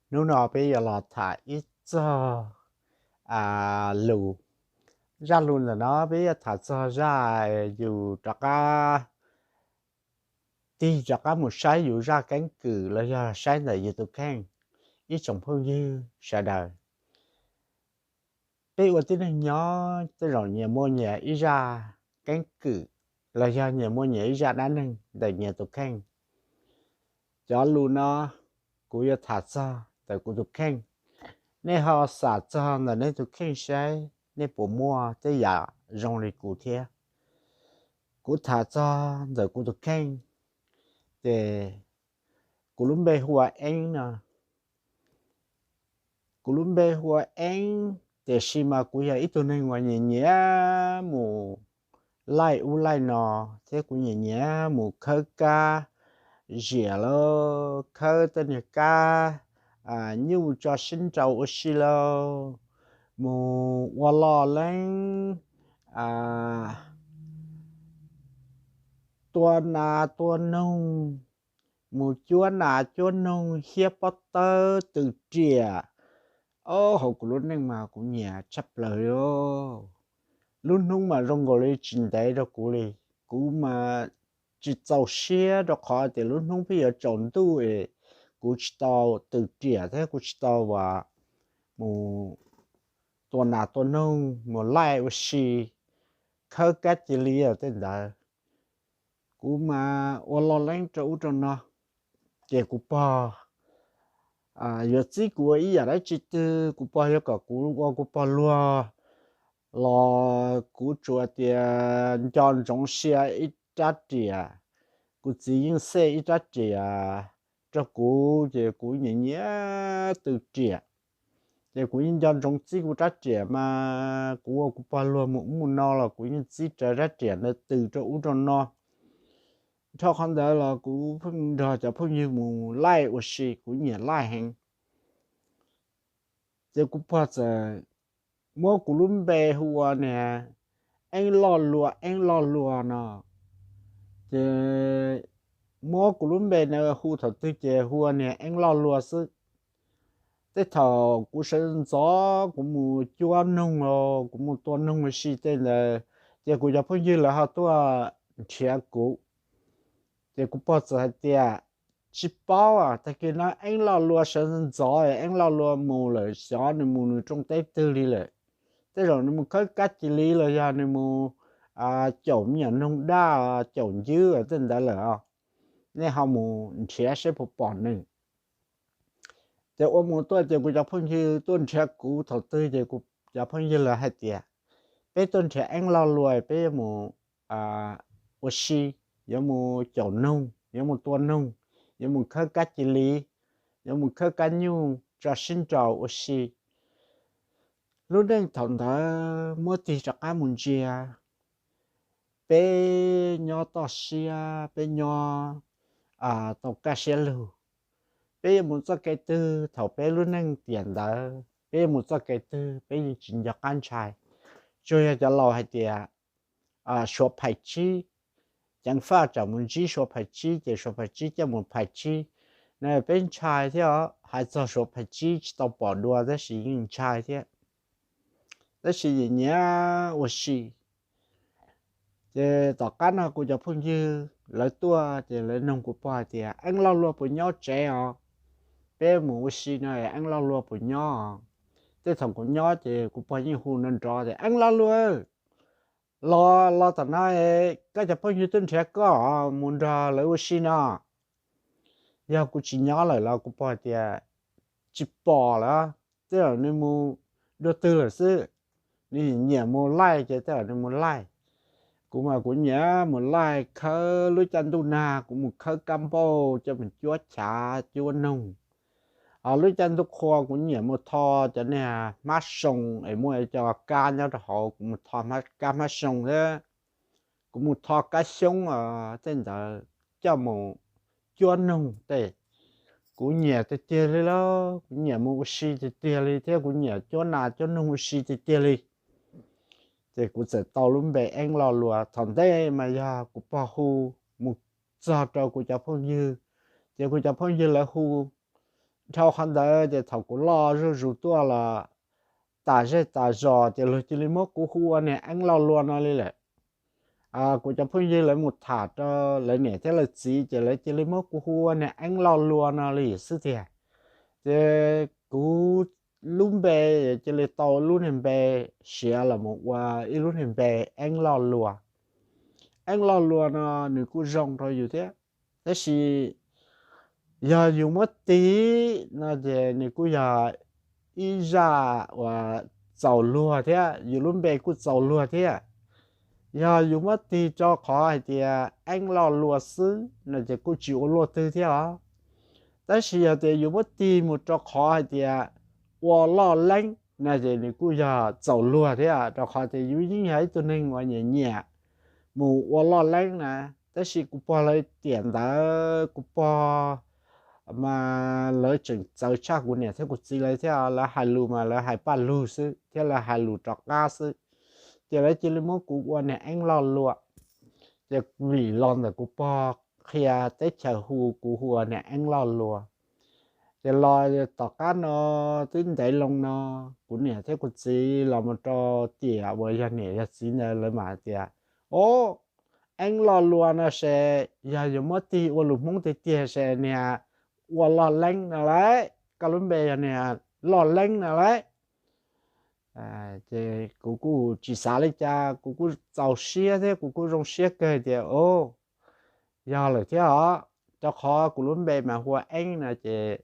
Hnub no peb yuav los tham ib txog lus. Zaj lus ntawm no peb yuav tham txog zaj yus rov qab tig rov qab mus saib yus zaj keeb kwm los yog saib ntawm yus tus kheej. Ib tsoom phooj ywg sawv daws, peb ua tib neeg nyob tej zaum nyias muaj nyias ib zaj keeb kwm los yog nyias muaj nyias ib zaj dab neeg ntawm nyias tus kheej. Cov lus no kuv yuav tham txog ntawm kuv tus kheej. Nej ho xam txog ntawm nej tus kheej saib nej puas muaj tej yam zoo li kuv thiab. Kuv tham txog ntawm kuv tus kheej, ces kuv lub npe hu ua Eeb no. Kuv lub npe hu ua Eeb, tiam sis mas kuv yog ib tug neeg uas nyiam nyiam mus laij ub laij no, thiab kuv nyiam nyiam mus khawb kab ziam los khawb tej niag kab nyuj tso sib nraus ua si lauj, mus ua loj leeb, tua nas tua noog, mus cuab nas cuab noog hiab pob tawb tws riam. Ob, hauv kuv lub neej mas kuv nyiam tshaj plaws li. Lub hnub mas zoo nkaus li tsis ntev rau kuv li. Kuv mas tsis txaus siab rau qhov tias lub hnub pheej yuav tsaus ntuj es kuv tsis tau tws riam thiab kuv tsis tau mus tua nas tua noog, mus laij ua si, khawb kab cia li tej ntawd. Kuv mas ua loj leeb rau ub rau no, ces kuv pog yuav txib kuv ua ib yam dab tsi twg, kuv pog yuav kom kuv ua kuv pog luag los kuv tsuas tias nco ntsoov sia ib rab riam. Kuv txiv yeej xej ib rab riam rau kuv, ces kuv nyiam nyiam tws riam. Ces kuv yeej nco ntsoov txib kuv rab riam mas kuv ua kuv pog luag mus ub mus no los kuv yeej txib rab riam ntawd tws rau ub rau no. Nrho qhov ntawd los kuv pheej nrog cov phooj ywg mus laij ua si, kuv nyiam laij heev. Ces kuv pog txawm muab kuv lub npe hu ua niag Eeb Loj Luas, Eeb Loj Luas no. Ces muab kuv lub npe na hu thaum twg ces hu ua niag Eeb Loj Luas xwb. Tej thaum kuv sawv ntxov kuv mus cuab noog los kuv mus tua noog ua si tej ntawd, ces kuv cov phooj ywg lawv ho tuaj nrhiav kuv. Ces kuv pog txawm hais tias, tsis paub, tag kis no Eeb Loj Luas sawv ntxov, Eeb Loj Luas mus lawm, xyov nws mus nws rooj teb twg li lawm. Tej zaum nws mus khawb kab cia li los yog nws mus caum me nyuam noog daj, caum ncwb tej ntawd lawm os. Nej ho mus nrhiav seb puas pom nws. Ces ua mus tuaj ces kuv cov phooj ywg tuaj nrhiav kuv thaum twg ces kuv cov phooj ywg lawv hais tias, peb tuaj nrhiav Eeb Loj Luas, peb yuav mus ua si, yuav mus caum noog, yuav mus tua noog, yuav mus khawb kab cia li, yuav mus khawb kab nyuj tso sib nraus ua si. Lub neej thaum ntawd muab tig rov qab mus ntsia, peb nyob toj siab, peb nyob tau kaj siab lug. Peb yuav mus txoj kev twg thaum peb lub neej tiam ntawd, peb yuav mus txoj kev twg peb yeej tsis nco qab ntshai. Tsuas yog cov laus hais tias suav phais tsib, ceev faj tsam mus ntsib suav phais tsib ces suav phais tsib coj mus phais tsib. No peb ntshai thiab os, hais txog suav phais tsib tsis tau pom dua tab sis yeej ntshai thiab, tab sis nyiam nyiam ua si. Ces tom qab no kuv cov phooj ywg lawv tuaj ces lawv nug kuv pog hais tias, Eeb Loj Luas puas nyob tsev os? Peb mus ua si no, Eeb Loj Luas puas nyob? Tej thaum kuv nyob ces kuv pog yeej hu nrov nrov tias, Eeb Loj Luas, los los tom no, koj cov phooj ywg tuaj nrhiav koj, mus nrog lawv ua si no. Yog kuv tsis nyob lawm los kuv pog tias, tsis pom lawm, tej zaum nws mus dua twg lawm xwb. Nws nyiam mus laij ces tej zaum nws mus laij. Kuv mas kuv nyiam mus laij khawb, lub caij ntuj nag kuv mus khawb kab npauj coj mus cuab chav cuab noog. Ho lub caij ntuj qhua kuv nyiam mus tho cov niag hmab soo es muaj cov kab nyob rau hauv, kuv mus tho kab hmab soo thiab. Kuv mus tho kab xyoob tej ntawd coj mus cuab noog tej. Kuv nyiam tiag tiag li lauj, kuv nyiam mus ua si tiag tiag li thiab kuv nyiam cuab nas cuab noog ua si tiag tiag li. Ces kuv txawm tau lub npe Eeb Loj Luas. Thaum ntej mas yog kuv pog hu mus txog rau kuv cov phooj ywg, ces kuv cov phooj ywg lawv hu dhau qhov ntawd ces thaum kuv loj zuj zus tuaj los tas zej tas zos ces luag cia li muab kuv hu ua niag Eeb Loj Luas no li lawm. Kuv cov phooj ywg lawv mus tham rau lawv niam thiab lawv txiv ces lawv cia li muab kuv hu ua niag Eeb Loj Luas no li xwb tiag. Ces kuv lub npe cia li tau lub niag npe siav los mus ua ib lub niag npe Eeb Loj Luas. Eeb Loj Luas no nws kuj zoo rau yus thiab, tab sis yog yus muab tig no ces nws kuj yog ib zaj uas txaus luag thiab, yus lub npe kuj txaus luag thiab. Yog yus muab tig rau qhov hais tias Eeb Loj Luas xwb no ces kuj tsis ua luaj twg thiab os. Tab sis yog tias yus muab tig mus rau qhov hais tias Ua Loj Leeb no ces nws kuj yog txaus luag thiab, rau qhov tias yus yeej yog ib tug neeg uas nyiam nyiam mus ua loj leeb na. Tab sis kuv pog lawv tiam ntawd kuv pog mas lawv tseem txawv tshaj kuv niam thiab kuv txiv lawv thiab, lawv hais lus mas lawv hais paj lug xwb thiab lawv hais lus rov qab xwb. Ces lawv cia li muab kuv ua niag Eeb Loj Luas. Ces vim los ntawm kuv pog qhia teb chaws hu kuv hu ua niag Eeb Loj Luas. Ces los tom qab no twb ntev loo no, kuv niam thiab kuv txiv los mus rau tiam uas yog niam yog txiv ntawd lawv mam hais tias, O, Eeb Loj Luas no ces yog yuav muab tig ua lus Hmoob tiag tiag ces niag Ua Loj Leeb no lauj, koj lub npe yog niag Loj Leeb no lauj. Ces kuv kuj tsis xav li cas, kuv kuj txaus siab thiab kuv kuj zoo siab kawg tias, O, yog lawm thiab os, rau qhov kuv lub npe mas hu ua Eeb no ces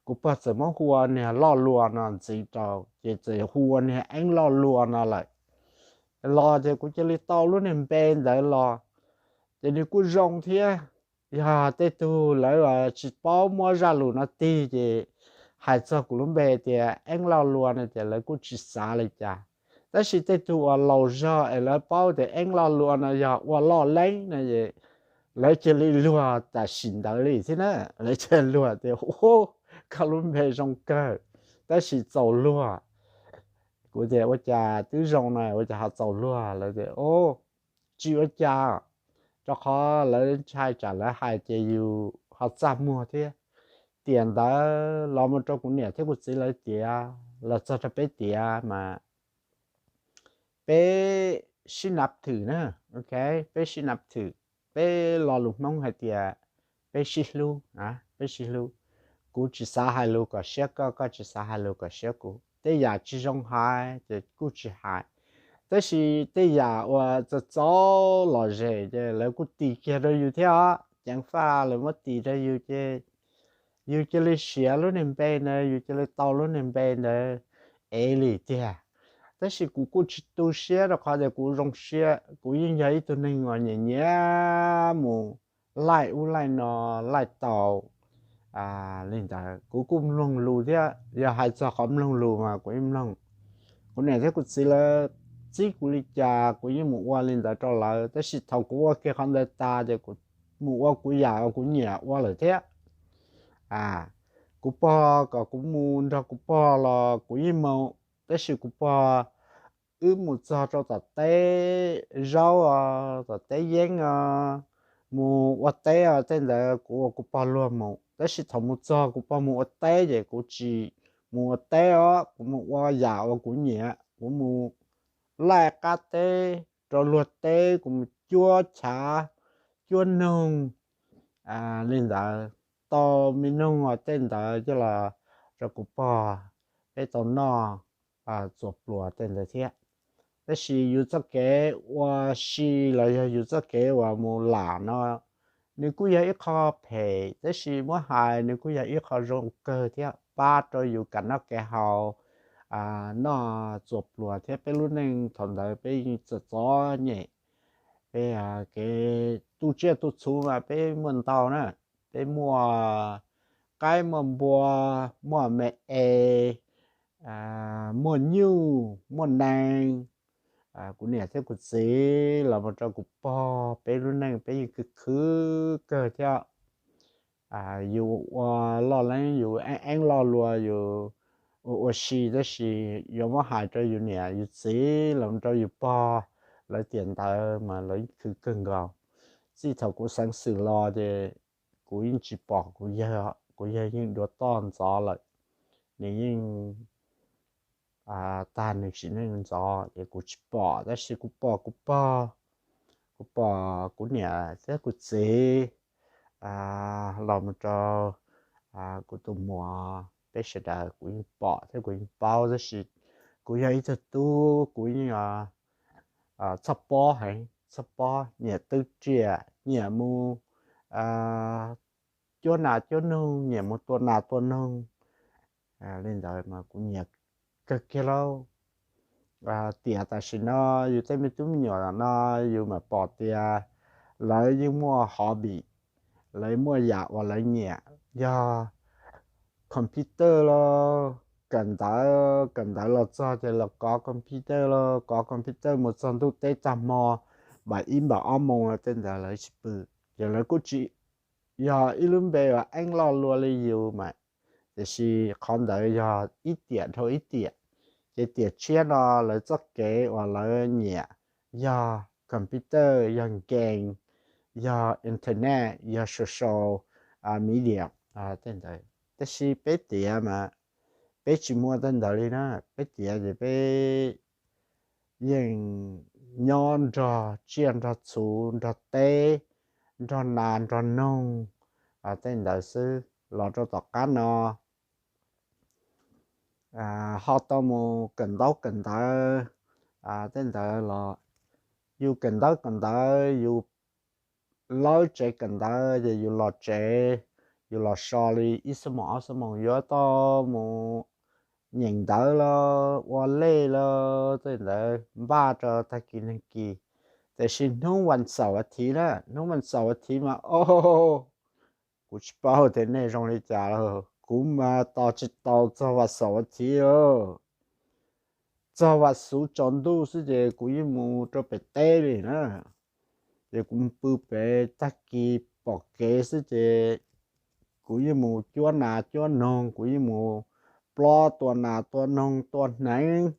kuv pog txawm muab hu ua niag Loj Luas no ntxiv rau ces txawm hu ua niag Eeb Loj Luas no lawm. Los ces kuv cia li tau lub niag npe ntawd los, ces nws kuj zoo thiab. Yog tej tug lawv tsis paub muab zaj lus no tig ces hais txog kuv lub npe tias Eeb Loj Luas no ces lawv kuj tsis xav li cas. Tab sis tej tug uas laus zog es lawv paub tias Eeb Loj Luas no yog Ua Loj Leeb no es lawv cia li luag tam sim ntawd li thiab na. Lawv cia li luag tias, U, koj lub npe zoo kawg, tab sis txaus luag. Kuv tias, Ua cas twb zoo na, ua cas ho txaus luag? Lawv tias, O, tsis ua cas, rau qhov lawv ntshai tsam lawv hais ces yus ho txaj muag thiab. Tiam ntawd los mus rau kuv niam thiab kuv txiv lawv tiav los txog rau peb tiav mas peb sib nab thwm na, ok, peb sib nab thwm, peb lo lus Hmoob hais tias peb sib hlub, peb sib hlub. Kuv tsis xav hais lus kom siab koj, koj tsis xav hais lus kom siab kuv. Tej yam tsis zoo hais ces kuj tsis hais, tab sis tej yam uas txaus txaus lom zem ces lawv kuj tis kiag rau yus thiab os. Ceev faj lawv muab tis rau yus ces yus cia li siav lub niag npe ntawd, yus cia li tau lub niag npe ntawd ev li tiag. Tab sis kuv kuj tsis tu siab rau qhov tias kuv zoo siab, kuv yeej yog ib tug neeg uas nyiam nyiam mus laij ub laij no, laij tau li ntawd. Kuv kuj mloog lus thiab, yog hais txog qhov mloog lus mas kuv yeej mloog. Kuv niam thiab kuv txiv lawv txib kuv li cas kuv yeej mus ua li ntawd rau lawv, tab sis thaum kuv ua kiag qhov ntawd tas ces kuv mus ua kuv yam uas kuv nyiam ua lawm thiab. Kuv pog kom kuv mus nrog kuv pog los kuv yeej mus, tab sis kuv pog wb mus txog rau tom teb zaub os, tom teb yeeb os, mus ua teb os, tej ntawd kuv ua kuv pog luag mus. Tab sis thaum mus txog kuv pog mus ua teb ces kuv tsis mus ua teb os, kuv mus ua yam uas kuv nyiam, kuv mus laij qab teb rau luag teb, kuv mus cuab chav, cuab noog li ntawd, tau me noog os tej ntawd coj los rau kuv pog peb tau noj txuas pluas tej ntawd thiab. Tab sis yus txoj kev ua si los yog yus txoj kev uas mus lam no, nws kuj yog ib qho phem, tab sis muab hais nws kuj yog ib qho zoo kawg thiab, pab rau yus kev noj kev haus, noj txuas pluas thiab peb lub neej thaum ntawd peb yeej txom txom nyem. Peb kev tu tsiaj tu txhuv mas peb muaj ntau na, peb muaj qaib muaj npua, muaj me es, muaj nyuj muaj nees. Kuv niam thiab kuv txiv los mus rau kuv pog peb lub neej peb yeej khwv khwv kawg thiab. Yus ua loj leeb yus eeb eeb loj luas yus ua ua si, tab sis yuav muab hais rau yus niam yus txiv los rau yus pog lawv tiam ntawd mas lawv khwv kawg nkaus. Txij thaum kuv xeev xwm los ces kuv yeej tsis pom kuv yawg, kuv yawg yeej dua toj ntxov lawm, nws yeej tag nws sim neej ntxov es kuv tsis pom, tab sis kuv pom kuv pog, kuv pom kuv niam thiab kuv txiv, los mus rau kuv tus muam, peb sawv daws kuv yeej pom thiab kuv yeej paub, tab sis kuv yog ib tug tub kuv yeej txhob pob heev, txhob pob, nyiam twv riam, nyiam mus cuab nas cuab noog, nyiam mus tua nas tua noog. Li ntawd mas kuv nyiam kawg kiag lauj. Tiam tam sim no yus tej me tub me nyuam no yus mam pom tias lawv yeej muaj hobby, lawv muaj yam uas lawv nyiam, yog computer los kawm ntawv, kawm ntawv los txog ces los kov computer, los kov computer mus txog ntuj teb tag hmo, npaum ib npaum ob moos tej ntawd lawv tsis pw. Ces lawv kuj tsis yog ib lub npe uas eeb loj luaj li yus mas, tiam sis qhov ntawd yog ib tiam dhau ib tiam. Ces tiam tshiab no lawv txoj kev uas lawv nyiam yog computer, yog game, yog internet, yog social media tej ntawd. Tab sis peb tiam mas peb tsis muaj tej ntawd li na. Peb tiam ces peb yeej nyob nrog tsiaj nrog txhu, nrog teb, nrog nas nrog noog tej ntawd xwb. Los rau tom qab no ho tau mus kawm ntaub kawm ntawv tej ntawd los, yus kawm ntaub kawm ntawv, yus lawb tsev kawm ntawv ces yus los tsev, yus los so li ib xuab moos ob xuab moos, yuav tau mus nyeem ntawv los ua lej los tej ntawd npaj rau tag kis neeg kis. Tiam sis hnub vas xaum vas thiv na, hnub vas xaum vas thiv mas o, kuv tsis paub tias nej zoo li cas lawm, kuv mas tos tsis tau txog vas xaum vas thiv. Txog vas xuv tsaus ntuj xwb ces kuv yeej mus rau pem teb li na. Ces kuv pw pem, tag kis pom kev xwb ces kuv yeej mus cuab nas cuab noog, kuv yeej mus plob tua nas tua noog tua hneev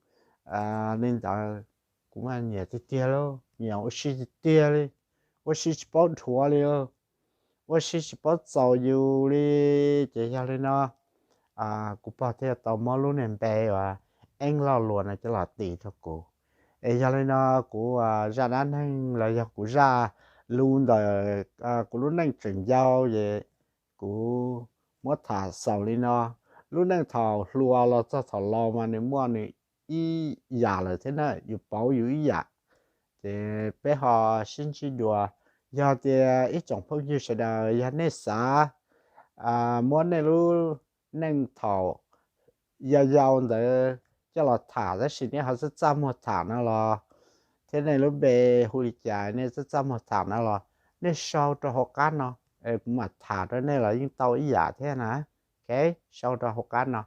li ntawd. Kuv mas nyiam tiag tiag lauj, nyiam ua si tiag tiag li, ua si tsis paub dhuav li, ua si tsis paub txaus yus li. Ces yog li no kuv pog thiaj tau muab lub niag npe uas Eeb Loj Luas no coj los tis rau kuv. Es yog li no kuv zaj dab neeg los yog kuv zaj lus ntawm kuv lub neej tseem yau es kuv muab tham xaus li no. Lub neej thaum hluas los txog thaum laus mas nws muaj nws ib yam lawm thiab na, yus pauv yus ib yam. Ces peb ho sib ntsib dua. Yog tias ib tsoom phooj ywg sawv daws yog nej xav muab nej lub neej thaum yau yau ntawd coj los tham, tab sis nej ho txaj txaj muag tham no los, thiab nej lub npe hu li cas nej txaj txaj muag tham no los, nej sau rau hauv qab no, kuv mam tham rau nej los yeej tau ib yam thiab na. Ok, sau rau hauv qab no.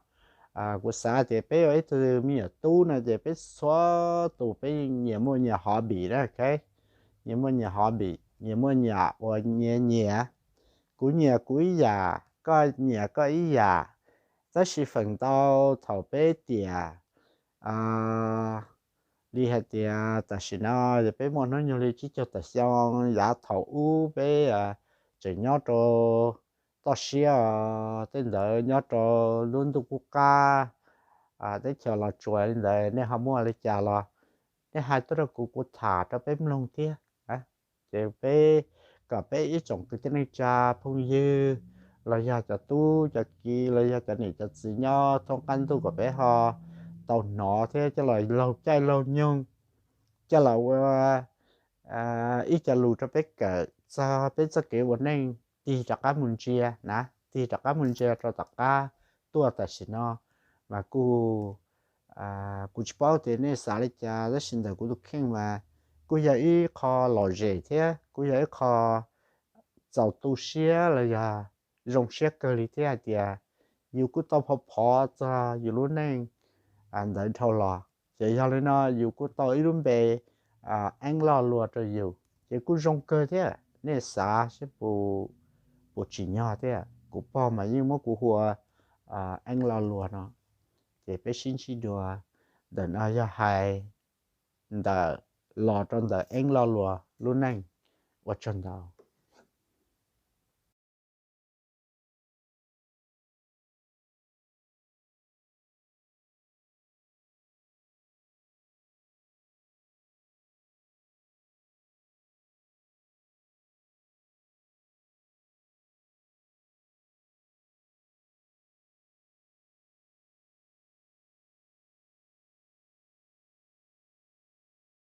Kuv xav tias peb ua ib tug me nyuam tub no ces peb txhua tus peb nyias muaj nyias hobby na, ok. Nyias muaj nyias hobby, nyias muaj nyias uas nyias nyiam. Kuv nyiam kuv ib yam, koj nyiam koj ib yam. Tab sis feem ntau thaum peb tiam, li hais tias tam sim no yog peb muaj hnub nyoog li tsib caug tawm xyoo, yav thaum ub peb tseem nyob rau toj siab, tej ntawd nyob rau lub ntuj qub qab, teb chaws los tsuas li ntawd, nej ho muaj li cas los nej hais tuaj rau kuv, kuv tham rau peb mloog thiab. Ces peb, kom peb ib tsoom kwv tij neej tsa phooj ywg, los yog cov tub cov kiv los yog cov niam cov txiv nyob thoob qab ntuj kom peb ho tau hnov thiab coj los laug caij laug nyoog, coj los ua ib co lus rau peb kawm txog peb txoj kev ua neej tig rov qab mus ntsia na, tig rov qab mus ntsia rau tom qab tuaj tam sim no. Mas kuj, kuv tsis paub tias nej xav li cas, tab sis ntawm kuv tus kheej mas kuj yog ib qho lom zem thiab kuj yog ib qho txaus tu siab los yog zoo siab kawg li thiab hais tias yus kuj tau phov phov txog yus lub neej ntawd dhau los, ces yog li no yus kuj tau ib lub npe Eeb Loj Luas rau yus, ces kuj zoo kawg thiab. Nej xav seb puas tsim nyog thiab, kuv pog mas yeej muab kuv hu ua Eeb Loj Luas no. Ces peb sib ntsib dua, ntawm no yog hais ntawm, los rau ntawm Eeb Loj Luas lub neej. Ua tsaug ntau.